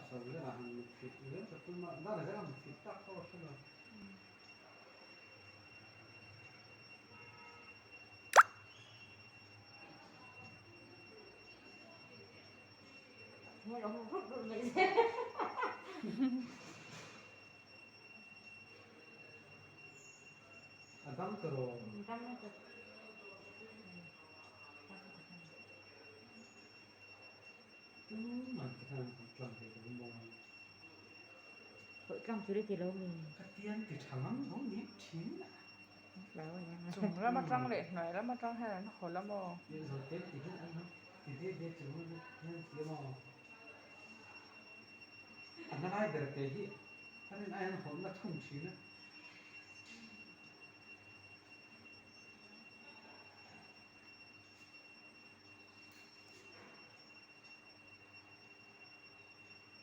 Sawmzela han mit fit zel ka tum a, dar zela mit fit tak pawh a hre lo. A dam ta rawh. Tumah te khan an tlang ve lo maw? Hawih tlang tur i ti lo mi? Ka tiang ti tha ngam lo ni thin a. Chung lam atang leh hnuai lam atang hian an haw la maw? Leh zawh te ti hian an ti diat diat chung hian ti a maw? A hna lai ber te hi a rin aiin hawlhna thung thin a.